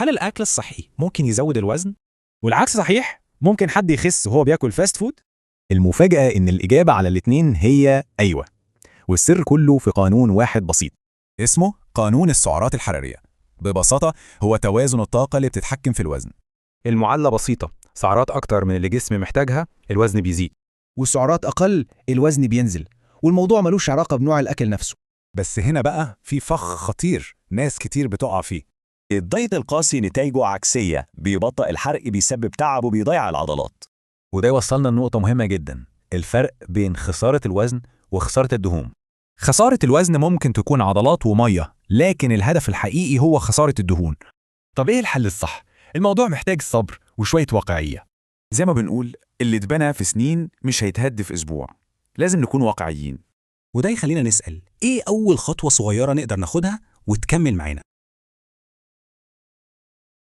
هل الأكل الصحي ممكن يزود الوزن؟ والعكس صحيح، ممكن حد يخس وهو بياكل fast food؟ المفاجأة إن الإجابة على الاتنين هي أيوة، والسر كله في قانون واحد بسيط اسمه قانون السعرات الحرارية. ببساطة هو توازن الطاقة اللي بتتحكم في الوزن. المعادلة بسيطة، سعرات أكتر من اللي الجسم محتاجها الوزن بيزيد، وسعرات أقل الوزن بينزل، والموضوع ملوش علاقة بنوع الأكل نفسه. بس هنا بقى في فخ خطير ناس كتير بتقع فيه. الدايت القاسي نتائجه عكسية، بيبطئ الحرق، بيسبب تعب وبيضيع العضلات. وده يوصلنا لنقطة مهمة جدا، الفرق بين خسارة الوزن وخسارة الدهون. خسارة الوزن ممكن تكون عضلات ومية، لكن الهدف الحقيقي هو خسارة الدهون. طب إيه الحل الصح؟ الموضوع محتاج صبر وشوية واقعية. زي ما بنقول، اللي اتبنى في سنين مش هيتهد في أسبوع. لازم نكون واقعيين. وده يخلينا نسأل، إيه أول خطوة صغيرة نقدر ناخدها وتكمل معانا؟